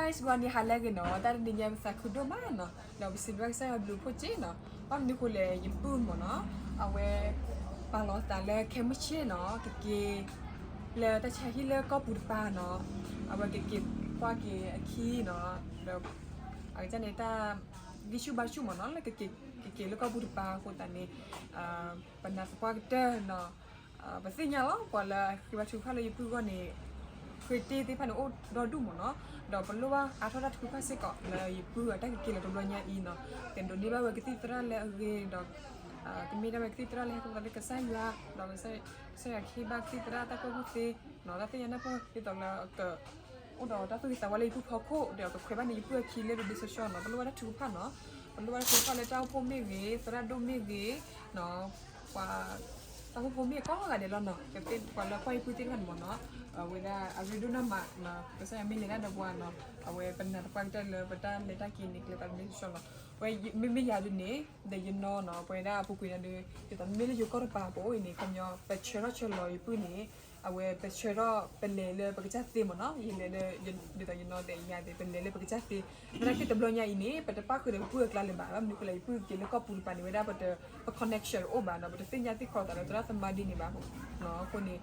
Guys ဂီၤန့ၣ် ဟါလၢအဂ့ၤနီၤ, တၢ်တနံၤညါပသးခုဒိၣ်မးနီၤ, ဒီးပစံးဘျုးကစၢ်ယွၤဘျုးဖှိၣ်က့နီၤ, ဘၣ်မနုၤဃိလဲၣ် ယပုၢ်မ့ၢ်နီၤ, အဝဲ ပာ်လီၤသးလၢခဲမုၢ်ဆ့ၣ်နီၤ, ကက့ၤ လၢတၢ်ဆါဟံၣ်လၢကီၢ်ပူၤတပၤနီၤ, အဝဲကက့ၤကွၢ်က့ၤအခံနီၤ, ဒီး အကစၢ်န့ၣ်တၢ် ဂံၢ်ဆူၣ်ဘါဆူၣ်မ့ၢ်နီၤ, လၢကက့ၤ ကက့ၤလၢကီၢ်ပူၤတပၤအဃိသတးန့ၣ် ပနာ်သပှၢ်ကတၢၢ်နီၤ, ပသ့ၣ်ညါလီၤ ပှၤလၢအဃ့ဘါထုကဖၣ်လၢယပုၢ်အဂီၢ်န့ၣ် ဃ့တ့ၢ်သ့ၣ်တဖၣ်န့ၣ် အိၣ်ဒီဒူၣ်မ့ၢ်နီၤ, ဒီးပလိၣ်ဘၣ်အါထီၣ်တၢ်ထုကဖၣ်စ့ၢ်ကီး လၢယပုၢ်အတၢ်ကက့ၤလီၤတဘျီညါအံၤနီၤ, ကဒိးန့ၢ်ဘၣ်ဝဲကသံၣ်သရၣ်လၢအဂ့ၤဒီး ကမ့ၢ်ဒၣ်ဝဲကသံၣ်သရၣ်လၢဟဲခီဖျိလၢကစၢ်ယွၤ, ဒီး ကစၢ်ယွၤကဟ့ၣ်ဘၣ်ကသံၣ်သရၣ်တၢ်ကွၢ်ကူၣ်သ့, တၢ်သ့ၣ်ညါနၢ်ပၢၢ်ဒ်သိးလၢအက အိၣ်ဒီးတၢ်သူၣ်ဂ့ၤသးဝါလၢယပုၢ်ဖီခိၣ် ဒီးကခွဲးဘၣ်န့ၣ်ယပုၢ်အခံလၢဒိးဒိးဆှီဆှီနီၤ, ပလိၣ်ဘၣ်တၢ်ထုကဖၣ်နီၤ, ပလိၣ်ဘၣ်တၢ်ထုကဖၣ်လၢတၢ်အိၣ်ဖှိၣ်မ့ၢ်ဂ့ၤ, သရၣ်ဒိၣ်မ့ၢ်ဂ့ၤ, ပှၤ တၢ်အိၣ်ဖှိၣ်ဖိမ့ၢ်ဂ့ၤကိးဂၤဒဲးလီၤနီၤ, ကသ့ၣ်ပှၤလၢကွၢ်ယပုၢ်သ့ၣ်တဖၣ်န့ၣ်မ့ၢ်နီၤ, အဝဲဒၣ်အရ့ဒိၣ်နီၢ်မး, ကစၢ်ယွၤမ့ၢ်လဲၤတၢ်ဒီးပှၤနီၤ, အဝဲပနာ်သပှၢ်ကတၢၢ်လၢပတၢ်လဲၤတၢ်က့ၤန့ၣ် ကျဲသးတမ့ၢ်ဆှီလီၤ, ဝဲမ့မ့ၢ်ယၤဒ်န့ၣ် ဒီးယနီၤနီၤ, ပဝဲဒၣ်အပူၤကွံာ်န့ၣ်ဒီး ဒ်သိးမ့မ့ၢ်လၢယိၤကီၢ်တပၤပအိၣ်အံၤန့ၣ် ခီပညီ ပဆၢထီၣ်ဆၢလီၤယပုၢ်န့ၣ်, အဝဲပဆၢထီၣ်ပလဲၤလၢပကစၢ်သ့မ့ၢ်နီၤ, ယလဲၤလၢ ဒ်သိးယနီၤဒီးယၤသ့ၣ် ပလဲၤလၢပကစၢ်သ့, သနာ်က့တဘျီညါအံၤန့ၣ် ပတပၣ်ဃုာ်ဒီးပပုၢ်အကျါလၢၤဘၣ်, ဘၣ်မနုၤဃိလဲၣ် ယပုၢ်က့ၤလၢကီၢ်ပူၤတပၤန့ၣ် ဝဲဒၣ်ပတ ပ connection တအိၣ်ဘၣ်နီၤ, ပတသ့ၣ်ညါသ့ၣ်ခီသးဒီးသရၣ်သမါဒ်န့ၣ်ဘၣ်, အဃိန့ၣ်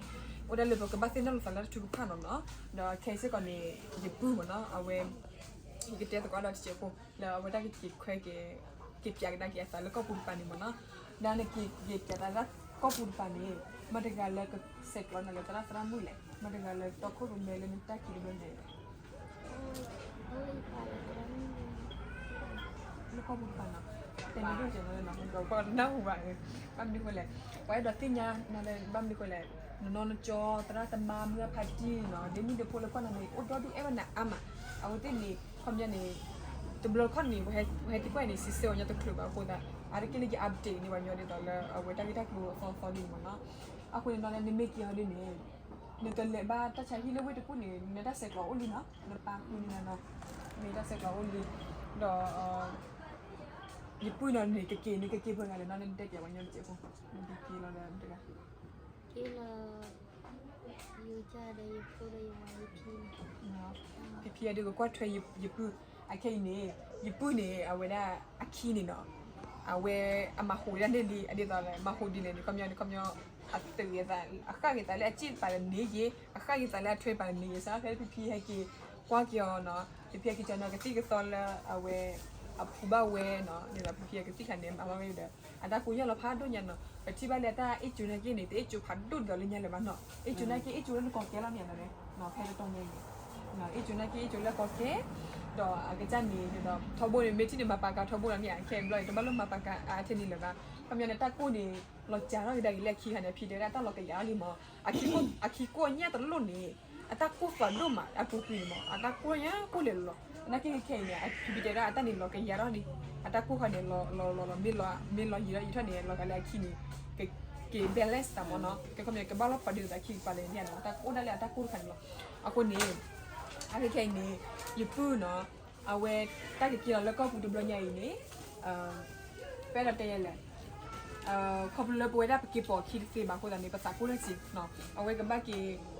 အိၣ်ဒၣ်လၢပကဘၣ်သ့ၣ်နီၣ်လိာ်သးလၢတၢ်ထုကဖၣ်နီၤနီၤ, ဒီးခဲအံၤစ့ၢ်ကီးန့ၣ် ယပုၢ်မ့ၢ်နီၤ, အဝဲ ယကတဲသကိးဒီးတစဲးဖိ လၢအဝဲတၢ်ကက့ၤခွဲက့ၤ က့ၤပၠးကဒါက့ၤအသးလၢကီၢ်ပူၤတပၤန့ၣ်မ့ၢ်နီၤ, ဒ်နက့ၤက့ၤပၠးသးလၢကီၢ်ပူၤတပၤန့ၣ် မတၤတဂၤလၢကဆဲးကျိးနၤလၢသရၣ်သရၣ်မုၣ်လဲၣ်, မတၤတဂၤလၢတီခိၣ်ရိၣ်မဲလၢနတၢ်က့ၤတဘျီန့ၣ် လၢကီၢ်ပူၤတပၤနီၤ, တဲမ့ၢ်ဒိၣ်ကဲနီၤ, ဒီးပှၤနၢ်ဟူဘၣ်, ဘၣ်မနုၤဃိလဲၣ်, ပှၤအဲၣ်ဒိးသ့ၣ်ညါနၤလၢ ဘၣ်မနုၤဃိလဲၣ်, နနီၢ်နကၠီ သရၣ်သမါ မုၢ်အဖါတံၢ်နီၤ, ဒ့မုၣ်ဒ့ဖိလၢကွၢ်နၤန့ၣ် အိၣ်ဒီဒူၣ်အဲၣ်ဝဲနၤအါမး, အဝဲသ့ၣ်န့ၣ် ခီပညီန့ၣ် တဘျီခီန့ၣ် ပဟဲသံကွၢ်အံၤန့ၣ် စံးဆၢအီၤညီတချုးဘၣ်အဃိသတး အါတက့ၢ်လၢယ update န့ၢ်ပှၤညီဒ်သိးလၢ အဝဲတၢ်ဂ့ၢ်တၢ်ကျိၤအသီသီဒ်န့ၣ်မ့ၢ်နီၤ, အဃိန့ၣ်နီၤ နမ့ၢ်က့ၤအီၤဒ်န့ၣ် နတလဲၤဘၣ်တၢ်ဆါဟံၣ်လၢဝ့ၢ်တကူၣ်န့ၣ် နတၢ်ဆဲးကျိးအိၣ်လံနီၤ, နပာ်ဃုာ်န့ၢ်နၤနီၤ, မ့ၢ်တၢ်ဆဲးကျိးအိၣ်လံ, ဒီး ယပုၢ်နီၤန့ၣ် ကက့ၤန့ၣ် ကက့ၤပှဲၤဂၤလဲၣ်နီၤ, နတဲပၠးပှၤညီတစဲးဖိ, နကက့ၤလီၤဒီးတဂၤ က့ၤလီၤ ယိၤကၢ်ဒီးယဖိဒီးယဝၤယဖံ, ဖံဖံအဒုးကကွၢ်ထွဲယပုၢ်, အခဲအံၤန့ၣ် ယပုၢ်န့ၣ် အဝဲဒၣ်အခံန့ၣ်နီၤ, အဝဲအမၤဟူးဒၣ်န့ၢ်လံ အဒ်သိးလၢ မၤဟူးဒ်လဲၣ်န့ၣ် ခီပညီန့ၣ် ခီပညီ အသုးဂ့ၤသး အဃၣ်ဂ့ၤသးလၢအစ့ၣ်တပၤန့ၣ်ယ့, အဃၣ်ဂ့ၤသးလၢအထွဲတပၤန့ၣ်ယ့, စးထီၣ်ဖဲဖံဖံဟဲက့ၤကွၢ်က့ၤအီၤနီၤ, ဖံဖံဟဲက့ၤကၠီနီၤ ကသံၣ်ကသီလၢအဝဲ အဖူဘၣ်ဝဲနီၤ, ဒ်သိးဖံဖံအကသံၣ်ခါန့ၣ် အမၤဘၣ်ဝဲဒီး အတၢ်ကိၢ်ယၢ်လီၤဖးဒိၣ်ညါနီၤ, ပထံၣ်ဘၣ်လၢအတၢ်အ့ၣ်ကၠိနာ်က့န့ၣ် တအ့ၣ်ကၠိဖးဒိၣ်ဒ်သိးလၢညါလၢၤဘၣ်နီၤ, အ့ၣ်ကၠိနာ်က့ အ့ၣ်ကၠိလၢနကိးကဲလီၤန့ၣ်နီၤ, ဖဲတတီၤညါအံၤန့ၣ် အ့ၣ်ကၠိနာ်က့ အ့ၣ်ကၠိလၢအကိးကဲ, ဒီးအကစၢ်န့ၣ် ဒ်သိးထီဘိန့ၣ် မ့ၢ်ထံၣ်န့ၣ် မၤပာ်ကၤထီဘိလီၤန့ၣ် ခဲအံၤဘျီအံၤ တဘၣ်လိၣ်မၤပာ်ကၤအါထဲန့ၣ်လၢၤဘၣ်, ခီပညီန့ၣ် တၢ်ကိၢ်န့ၣ် လီၤစှၤထီၣ်ကဒါက့ၤလၢအခံခါန့ၣ် ဖံတဲဝဲဒၣ်တၢ်လီၤကယၤထီၣ်လံမး, အခံကိၢ်အညၣ်တလိၣ်န့ၣ် အတၢ်ကိၢ်သးဒိၣ်မး အပူၤကွံာ်န့ၣ်မး အတၢ်ကိၢ်ညါကိၢ်လဲၤလီၤ, သနာ်က့ခဲအံၤန့ၣ် ဖံဖံတဲဒၣ်အတၢ်န့ၣ်လီၤကယၤထီၣ်လံ, အတၢ်ကိၢ်ခါန့ၣ် လီၤလီၤလီၤ မ့ၢ်လီၤယံာ်ထီၣ်ယံာ်ထီၣ်န့ၣ် လီၤဂာ်လၢအခံန့ၣ် ကက့ၤ balance သးမးနီၤ, ကဲခီပညီကဘၣ်လီၤပာ်ဒ်သိးအခံကပၤလဲၣ်န့ၣ်နီၤ, တၢ်ကိၢ်ဒၣ်လၢအတၢ်ကိၢ်တခါန့ၣ်လီၤ, အဃိန့ၣ် အခဲခဲအံၤန့ၣ် ယပုၢ်နီၤ အဝဲတၢ်ကက့ၤလီၤလၢကီၢ်ပူၤတဘျီညါအံၤန့ၣ် ပအဲၣ်ဒိးတဲယဲလဲၣ်, ခီဖျိလၢပဝဲဒၣ်ပက့ၤပိာ်အခံတသ့ဘၣ်အဃိသတးန့ၣ် ပသးကိၢ်ထီၣ်က့ၤ, အဝဲကဘၣ်က့ၤ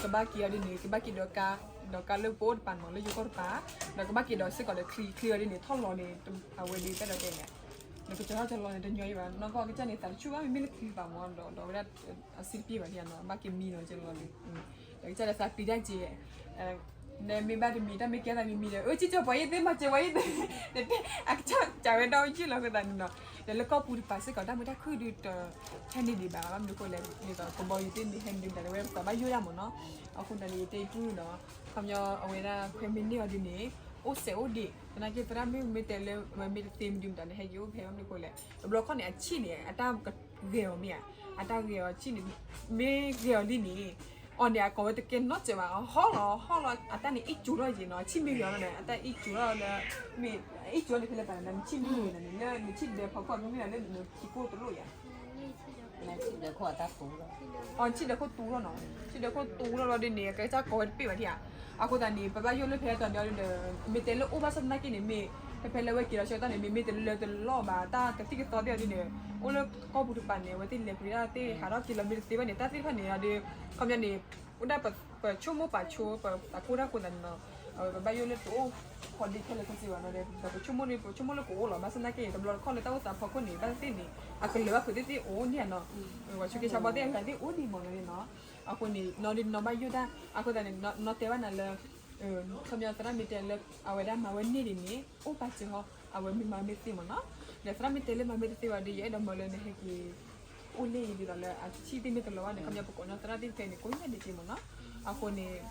ကဘၣ်က့ၤအီၤဒ်န့ၣ် ကဘၣ်က့ၤဒီးကါ, ဒီးကါလၢပအိၣ်တပၤန့ၣ်မး လၢယိၤကီၢ်တပၤ, ဒီးကဘၣ်က့ၤဒီးစ့ၢ်ကီးဒီးချံ ချံအီၤဒ်န့ၣ် ထီၣ်လီၤန့ၣ် အဝဲဒ်ပအဲၣ်ဒိးတဲလဲၣ်, နကကၠီထီၣ်ကၠီလီၤန့ၣ် တညီအံၤဘၣ်, နီၢ်ကီၢ်ကစၢ်န့ၣ် သးတဆူၣ်ဘၣ် မ့မ့ၢ်လၢချံတပၤမး ဒီးဝဲဒၣ် အစ့တပံၢ်ဘၣ်န့ၣ်နီၤ ဘၣ်က့ၤမံလီၤကလီၤလံ, ဒီးကစၢ်ဒီးသးပျံၤတၢ်က့ၤ နမ့ၢ်ဘၣ်တမံၤ တၢ်မ့ၢ်ကဲသးမံၤမံၤဒီး အၢ စံၣ်ကၠီပှၤယ့ၢ်သ့ၣ် မၤစၢၤပှၤယ့ၢ်သ့ၣ် နတဲ အကစၢ်စံးဝဲဒီးယ့ၢ်လီၤအဃိသတးန့ၣ်နီၤ, ဒီးလၢကီၢ်ပူၤတပၤစ့ၢ်ကီး တၢ်မုာ်တၢ်ခုၣ်ဒုးတဟဲနုာ်ဒံးဘၣ် ဘၣ်မနုၤအဃိလဲၣ် ဒ်သိးကဘီယူၤသ့ၣ်န့ၣ် ဟဲနုာ်မတၤလဲၣ် ဝဲပသးဘၣ်ယိၣ်ဒၣ်မးနီၤ, အဃိသတးန့ၣ် ယတဲယပုၢ်နီၤ, ခီပညီအဝဲဒၣ်ခွဲမ့ၢ်န့ၢ်အီၤဒ်န့ၣ် အိၣ်စဲးအိၣ်ဒံး သနာ်က့သရၣ်မုၣ်မ့ၢ်တဲလၢ အဝဲမ့ၢ်တသ့မနုၤမတၤန့ၣ် ဟဲက့ၤအိၣ်ဖဲ ဘၣ်မနုၤအဃိလဲၣ် တဘျီခီန့ၣ် အဆံၣ်န့ၣ် အတၢ်ကဂဲၤအီၤမ့ၢ်ဧါ, အတၢ်ဂဲၤအီၤဆံၣ်န့ၣ် မ့ၢ်ဂဲၤအီၤလံန့ၣ် အီၤန့ၣ် အကိးဝဲတကဲနီတစဲးဘၣ် အဟီၣ်လီၤ ဟီၣ်လီၤ အတၢ်န့ၣ် အ့ၣ်ကၠိထီၣ်က့ၤနီၤ အဆံၣ်မ့ၢ်ဂဲၤအီၤလီၤန့ၣ် အတၢ်အ့ၣ်ကၠိထီၣ်လၢ မ့ၢ်အ့ၣ်ကၠိန့ၣ်ဖဲလဲၣ်ပၤန့ၣ် နဆံၣ်မ့ၢ်ဂဲၤန့ၣ် လၢနဆံၣ်ဒၢဖီခိၣ် မ့မ့ၢ်လၢနခံကိၢ်တလိၣ်ယၤ ဆံၣ်ဒၢခိၣ်တူလီၤနီၤ ဆံၣ်ဒၢခိၣ်တူလီၤလီၤဒ်န့ၣ် အကစၢ်ကိးဝဲတပ့ၢ်ဘၣ်ထံၣ်ဧါ, အဃိသတးန့ၣ် ပဘၣ်ယိၣ်လၢဖဲတီၤန့ၣ်ဒီး မ့ၢ်တဲလၢအိၣ်ဘၣ်ဆၣ်သနာ်က့န့ၣ် မ့ၢ်ဖဲဖဲလၢဝဲက့ၤလီၤဆၢကတီၢ်န့ၣ် မ့ၢ်မ့ၢ်တလၢတလီၢ်ဘၣ် တၢ်ကသံၣ်ကသီသ့ၣ်အီၤဒ်န့ၣ် အိၣ်လၢကီၢ်ပူၤတပၤန့ၣ် အဝဲသ့ၣ်လဲၤပှ့ၤတၢ်သ့ၣ် ဟးထီၣ်က့ၤလီၤမ့ၢ်တသ့ဘၣ်န့ၣ် တၢ်သ့ၣ်တဖၣ်န့ၣ်ဒီး ခီပညီန့ၣ် အိၣ်ဒၣ်ပဆိကမိၣ်ပာ်ဆိ ပသးကိၢ်တၢ်အဃိသတးန့ၣ်နီၤ အဝဲပဘၣ်ယိၣ်လၢတအိၣ်ဖီဒ့ခဲလၢာ်ခဲဆ့ဘၣ်နီၤဒီး ပဆိကမိၣ်ဒီး ပဆိကမိၣ်လၢကအိၣ်လီၤ. ဘၣ်ဆၣ်သနာ်က့ တဘျီတခီၣ်လၢတၢ်အိၣ်သးဖီခိၣ်န့ၣ် ဘၣ်သ့ၣ်သ့ၣ်န့ၣ် အကလၢၤဘၣ်ဖုးသ့ၣ်သ့ၣ်အိၣ်န့ၣ်နီၤ. ပှၤဆိက့ၤဆါဘီသ့ၣ်အဂၤသ့ၣ်အိၣ်ဒံးမးနီၤနီၤ. အဃိန့ၣ် နီၤဒုးနီၤဘၣ်ယိၣ်တၢ် အဃိသတးန့ၣ် နီၤတဲဘၣ်နၤလၢ ခီပညီသရၣ်မ့ၢ်တဲလၢ အဝဲဒၣ်မၤဝဲန့ၢ်ဒံးန့ၣ် အိၣ်ပာ်စၢၤဟီ အဝဲမ့ၢ်မၤမ့ၢ်သ့မးနီၤ. ဒီးသရၣ်မ့ၢ်တဲလၢမၤမ့ၢ်တသ့ဘၣ်ဒီး ယအဲၣ်ဒိးမၢလၢနဟဲက့ၤ အိၣ်လၢအံၤဒ်သိးလၢအဆံၣ်သ့ၣ်မ့ၢ်တလီၤဘၣ်န့ၣ် ခီပညီပကိးညီသရၣ်သ့ၣ်တဖၣ်န့ၣ် ကိးညါဒံးက့ၤမးနီၤ. အဃိန့ၣ်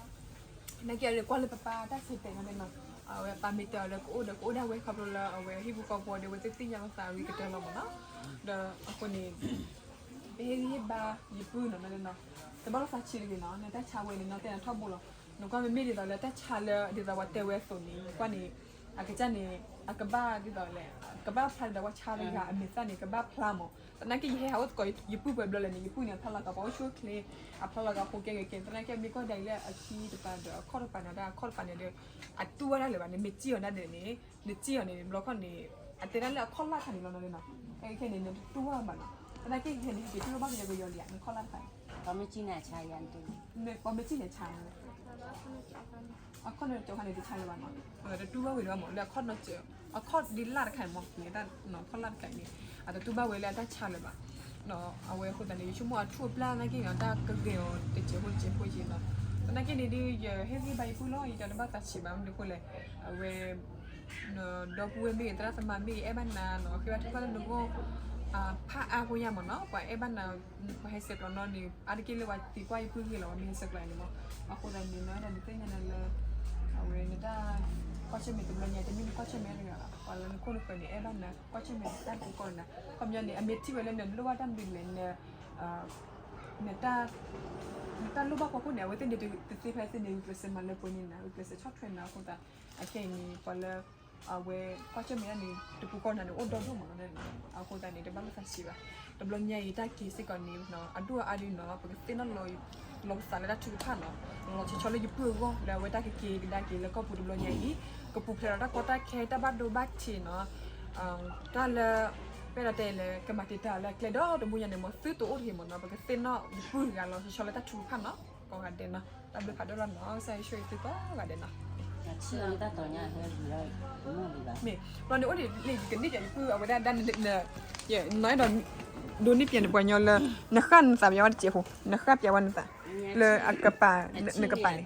နာ်က့အရ့ကွၢ်လၢပပၢ်တၢ်စံးတဲနီၤနီၤ, အဝဲပၢ်မ့ၢ်တဲအီၤလၢကအိၣ်ဒီးကအိၣ်ဒၣ်ဝဲ ခီဖျိလၢအဝဲဟံၣ်ဖိဃီဖိဒီး အဝဲသ့ၣ်သ့ၣ်ညါလိာ်သးအဂ့ၤကတၢၢ်လီၤမးနီၤ. ဒီးအဃိန့ၣ် ပဟ့ၣ်ဂံၢ်ဟ့ၣ်ဘါယပုၢ်နီၤနီၤ, တဘၣ်လိာ်သးဆံးတဂ့ၤနီၤ, နတၢ်ဆါဝဲန့ၣ် နီၤတဲနၤထီဘိလီၤ. နကွၢ်မ့မ့ၢ်ဒ်သိးလၢတၢ်ဆါလၢဒ်သိးပှၤတဲဝဲအသိးန့ၣ် နကွၢ်န့ၣ် အကစၢ်န့ၣ် အကဘၣ်ဒ်သိးလဲၣ် ကဘၣ်ဖျါဒ်သိးပှၤဆါတဂၤအမဲာ်သၣ်န့ၣ် ကဘၣ်ဖျါမး. သနာ်က့ယဟဲဟးအိၣ်သကိးယပုၢ်ပှဲၤဘျီလဲၣ်န့ၣ် ယပုၢ်န့ၣ် အဖျါလီၤက့ၤပှၤအိၣ်ဆူၣ်အိၣ်ချ့, အဖျါလီၤက့ၤအဃိကဲဂ့ၤကဲ သနာ်က့မ့ၢ်ကွၢ်ဒၣ်အံၤလၢအဆံတပၤဒီးအခီၣ်တပၤန့ၣ် တၢ်အခီၣ်တပၤန့ၣ်ဒီး အတူၢ်ဝဲဒၣ်လၢၤဘၣ်န့ၣ် မ့ၢ်စံၣ်အီၤဒၣ်လဲာ်န့ၣ် နစံၣ်အီၤန့ၣ် ဘျီခီၣ်န့ၣ် အတဲဒၣ်လၢအခီၣ်လၢ်တခါန့ၣ်လီၤနီၤနီၤ, ခဲခဲန့ၣ် နတတူၢ်ဘၣ်ဘၣ်နီၤ. သနာ်က့ခဲန့ၣ် ဟဲက့ၤတူၢ်ဘၣ်ကယီကယီလံဧါ နခီၣ်လၢ်တခါန့ၣ် ပှၤမ့ၢ်စံၣ်န့ၣ်ဆါ, အခီၣ်နီၢ်ကၠိခါန့ၣ် တဆါလၢၤဘၣ်နီၤ, တတူၢ်ဘၣ်ဝံၤလၢၤဘၣ်မး လၢအခီၣ်နီၢ်ကၠိ အခီၣ်ဒ်လၢ်တခါန့ၣ်မး မ့ၢ်တၢ်နီၤ ခီၣ်လၢ်တခါန့ၣ် အတတူၢ်ဘၣ်ဝဲလၢအတၢ်ဆါလၢၤဘၣ်. အဝဲအဃိသတးန့ၣ် ယဆိကမိၣ်အထူၣ်အပျၢ်သနာ်က့န့ၣ် တၢ်ကဂ့ၤအီၤတစဲးဖိတစဲးဖိက့ၤနီၤ. သနာ်က့န့ၣ်ဒုး ယဟ့ၣ်ဂံၢ်ဘါယပုၢ်လီၤ ယတဲတဘၣ်သးဆံးဘၣ် မနုၤအဃိလဲၣ် အဝဲ ဒီပုၢ်ဝဲၢ်မ့ၢ်ဂ့ၤ သရၣ်သမါမ့ၢ်ဂ့ၤ အဲၣ်ဘၣ်နၤနီၤ ဃ့ဘါထုကဖၣ်လၢနဂီၢ် ဖးအါဖိညါမးနီၤ ပှၤအဲၣ်ဘၣ်နၤ ပှၤဟဲဆဲးကျိးနီၤန့ၣ် အါတက့ၢ်လၢပှၤသံကွၢ်ယပုၢ်ဂ့ၤလီၤ ပှၤမ့ၢ်ဟဲဆဲးကျိးန့ၣ်မး. အဃိသတးန့ၣ် နဝဲဒၣ်နသ့ၣ်ညါနၤလၢ အဝဲနတၢ်ကွၢ်ဆၢၣ်မဲာ်တဘျီညါ တမ့ၢ်နကွၢ်ဆၢၣ်မဲာ်တဂၤဘၣ် ပှၤလၢနခိၣ်နဃၢၤန့ၣ် အဲၣ်ဘၣ်နၤ ကွၢ်ဆၢၣ်မဲာ်တၢ်တပူၤဃီနၤ ခီပညီန့ၣ် အမ့ၢ်ထံၣ်ဝဲလၢနလိၣ်ဘၣ်တၢ်မနုၤလဲၣ် န နတၢ်လိၣ်ဘၣ်ဖီခိၣ်န့ၣ် အဝဲသ့ၣ်န့ၣ်တသ့ဖဲသ့ၣ်န့ၣ် ဂုာ်ကျဲးစၢးမၤလၢပှဲၤန့ၢ်နၤ ဂုာ်ကျဲးစၢးဆီၣ်ထွဲနၤအဃိသတး အခဲအံၤန့ၣ် ပှၤလၢ အဝဲကွၢ်ဆၢၣ်မဲာ်ဒၣ်န့ၣ် တပူၤဃီနၤန့ၣ် အိၣ်ဒီဒိၣ်မးလီၤ. အဃိသတးန့ၣ် တဘၣ်လိာ်သးဆံးဘၣ်. တဘျီညါအံၤတၢ်က့ၤစ့ၢ်ကီးန့ၣ် အဒိၣ်အအါဒုးနီၤ ပကသ့ၣ်နီၣ်လီၤ လီၤပသးလၢတၢ်ထုကဖၣ်နီၤ လီၤဆီဆီလၢယပုၢ်အဂီၢ် လၢအဝဲတၢ်ကက့ၤကဒါက့ၤလၢကီၢ်ပူၤတဘျီညါအံၤ ကပူၤဖျဲးဒီးတၢ်ကီတၢ်ခဲတၢ်ဘၣ်ဒိဘၣ်ထံးနီၤ တၢ်လၢ ပအဲၣ်ဒိးတဲလၢ ကမၤတံာ်တာ်လၢအကျဲဒီတဘိညါန့ၣ် မ်သုတအိၣ်တဂ့ၤမးနီၤ ပကသ့ၣ်နီၣ်ယပုၢ်တဂၤလီၤဆီဆီလၢတၢ်ထုကဖၣ်နီၤ ကိးဂၤဒဲးနီၤ တၢ်ဘျုးဖးဒိၣ်လီၤနီၤ ကစၢ်ယွၤဆိၣ်ဂ့ၤသုကိးဂၤဒဲးနီၤ မ့ၢ် ဘျီန့ၣ်အိၣ်ဒ်လၢယကန့ၢ်ယပုၢ်အဝဲဒၣ်ဒၣ် နီၢ်အဲၣ်ဒိး ဒိးန့ၢ်ပၠးန့ၣ်ပှၤညီလၢ နဃၣ်နသးပၠးဝဲတစဲးဖိ နဃၣ်ပၠးဝဲနသး လၢအကပၤ နကပၤန့ၣ်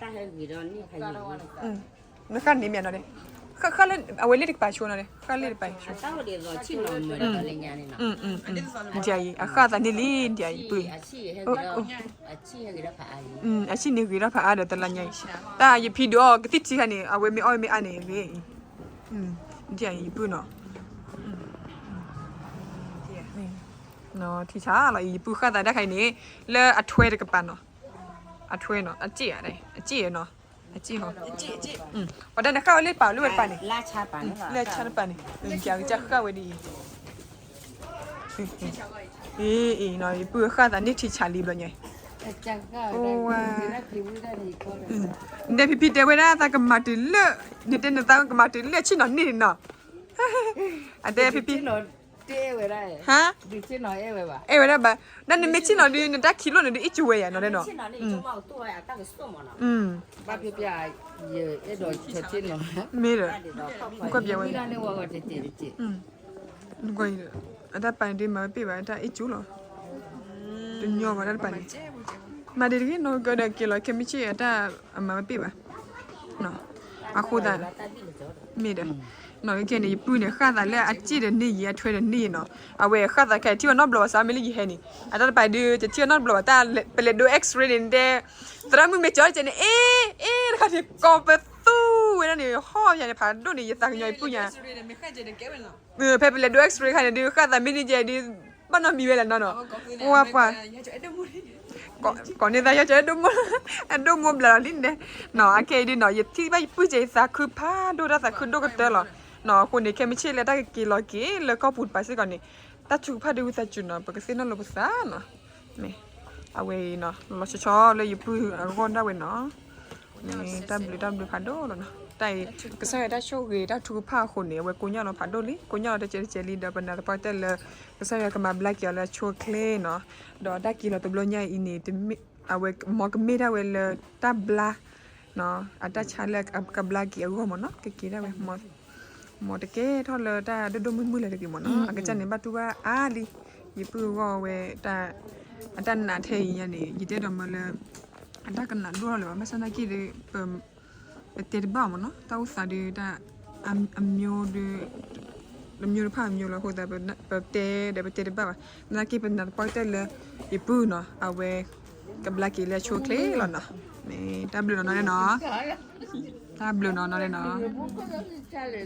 နဃၣ်န့ၣ်မ့ၢ်နီၤ ဃၣ်လၢအဝဲလ့ၣ်တကပၤဆိနီၤ ဃၣ်လ့ၣ်တကပၤဆိ ဒ်အံၤ အဃၣ်သးန့ၢ်လံ ဒ်အံၤ ပုၢ် အဆံၣ်န့ၣ်ဂ့ၤထီၣ်ဖးအါဒီးတလါညါအံၤ တၢ်ယဖံဒုးအီၤ ကသံၣ်ထံခါန့ၣ် အဝဲမ့ၢ်အီၣ်မ့ၢ်အါန့ၣ်ဂ့ၤ ဒ်အံၤ ယပုၢ်နီၤ ထံဆါလီၤ ယပုၢ်ဃၣ်သးတၢ်ခါအံၤန့ၣ် လၢအထွဲတကပၤနီၤ အထွဲနီၤ အစ့ၣ် အစ့ၣ်နီၤ အစ့ၣ်ဟီ ပှၤတၢ်န့ၣ်ဃၣ်ဝဲလၢတပၤ လၢဝဲတပၤန့ၣ် လၢဆါတပၤန့ၣ် ကဃၣ်ဝဲဒ်အံၤ အံၤ ယပုၢ်ဃၣ်သးန့ၢ်ထံဆါလံဘျီညါ ဒဲးဖံဖံတဲဝဲဒၣ် သးကမၤတုၤလၢ နတဲနသးကမၤတုၤလၢဆ့ၣ်နီၤန့ၣ်နီၤ အတဲဖံဖံ ဟါ အဲၣ်ဝဲဒၣ်ဘၣ် နမ့ၢ်ဆ့ၣ်နီၤဒုး နတၢ်ခံးလိၣ်န့ၣ်ဒုး အ့ၣ်ကၠူဝဲယၤနီၤနီၤ ဘၣ်ဖဲပျၢ် ယအဲၣ်ဒိးဆဲးဆ့ၣ်နီၤ မ့ၢ်ဒီး ကွၢ်ပျၢ်ဝဲ အတၢ်ပာ်န့ၣ်ဒုးမၤဝဲပ့ၢ်ဘၣ် အတၢ်အ့ၣ်ကၠူလီၤ တညီဘၣ်တၢ်တပာ်န့ၣ် မၤဒ်တဂ့ၤနီၤ ကဒီးက့ၤလီၤခဲမုၢ်ဆ့ၣ်အတၢ်အမၤဝဲပ့ၢ်ဘၣ် အဃိသတး မ့ၢ်ဒီး နီၢ်ကဲန့ၣ် ယပုၢ်န့ၣ် ဃၣ်သးလၢအစ့ၣ်ဒီးန့ၢ်ယံၤ အထွဲဒီးန့ၢ်ယံၤနီၤ အဝဲဃၣ်သးခဲထံၣ်ဝဲနီတဘျီဘၣ် စးမ့ၢ်လၢယဟဲန့ၣ် အတၢ်တပာ်ဒုး တထံၣ်ဝဲနီတဘျီဘၣ် တၢ်ပလဲၤဒိ X-ray န့ၣ်တဲ သရၣ်မုၣ်မ့ၢ်ကၠီကဲန့ၣ် အ့ အ့ တခါန့ၣ် ကိးပသူဝဲဒၣ်န့ၣ် ဟီၣ်ယၤန့ၣ် ဖးဒိၣ်န့ၣ် ယသးကညီၤယပုၢ်ညါ ဖဲပလဲၤဒိ X-ray ခါန့ၣ်ဒုး ဃၣ်သးမ့ၢ်န့ၢ်ကဲဒုး ဘၣ်နီတမံၤဝဲလဲၣ်နီၤနီၤ ပှၤပှၤ ကိးန့ၢ်သးယီၤကၠီ အဒိၣ်မိၢ်ဘျးလီၤလံန့ၣ် နီၤ အခဲအံၤဒုးနီၤ ယထံၣ်ဘၣ်ယပုၢ်ကဲ ယသးခုဖးဒိၣ် တၢ်သးခုဒိၣ်ကတၢၢ်လီၤ နီၤ အဃိန့ၣ် ခဲမုၢ်ဆ့ၣ်လၢတၢ်ကက့ၤလီၤက့ၤလၢကီၢ်ပူၤတပၤစ့ၢ်ကီးန့ၣ် တၢ်ထုကဖၣ်ဒုးဝံသးစူၤနီၤ ပကသ့ၣ်နီၣ်လိာ်ပသးနီၤ မ့ၢ် အဝဲအံၤနီၤ လီၤဆီဆီလၢယပုၢ်အဂီၢ်ဒၣ်ဝဲနီၤ မ့ၢ်တၢ်ဘျုးတၢ်ဘျုးဖးဒိၣ်လီၤနီၤ တၢ်အံၤ ကစၢ်ယွၤတၢ်ဆိၣ်ဂ့ၤတၢ်ထုကဖၣ်အဃိန့ၣ် အဝဲကိညၢ်လီၤဖးဒိၣ်လံ ကိညၢ်လီၤတကဲးတကဲးလံ ဒီးပနာ်သပှၢ်တၢၢ်လၢ ကစၢ်ယွၤကမၤဘျါက့ၤအီၤလၢအဆိအချ့နီၤ ဒီးတၢ်က့ၤလီၤတဘျီညါအံၤန့ၣ် အဝဲမ်ကမ့ၢ်ဒၣ်ဝဲလၢတၢ်ဘျါ အတၢ်ဆါလၢကဘျါက့ၤအဂီၢ်မ့ၢ်နီၤ, ကက့ၤဒၣ်ဝဲ မ်တကဲထီၣ်လၢတၢ်ဒိၣ်ဒိၣ်မုၢ်မုၢ်လၢၤတဂ့ၤမ့ၢ်နီၤ, အကစၢ်န့ၣ်ဘၣ်တူၢ်ဘၣ်အါလံ, ယပုၢ်အဂီၢ်ဝဲ အတၢ်နာ်ထဲအံၤညါန့ၣ် ယတဲဒီးမၢလၢ အတၢ်ကနၣ်ဒိၣ်ထီၣ်လၢၤဘၣ်, ဘၣ်ဆၣ်သနာ်က့ဒီး ပတဲတဘၣ်မ့ၢ်နီၤ, တၢ်အိၣ်သးဒီးတၢ် အမျိုးဒီး တမျိုးတဖၣ်အမျိုးလီၤ, အဃိသတး ပတဲဒီးပတဲတဘၣ်ဘၣ်, သနာ်က့ပနာ်သပှၢ်ကတၢၢ်လၢ ယပုၢ်နီၤ အဝဲ ကဘျါက့ၤလၢအဆိအချ့လီၤနီၤ, မ့ၢ်တၢ်ဘျုးနီၤနီၤဒဲးနီၤ, တၢ်ဘျုးနီၤနီၤဒဲးနီၤ,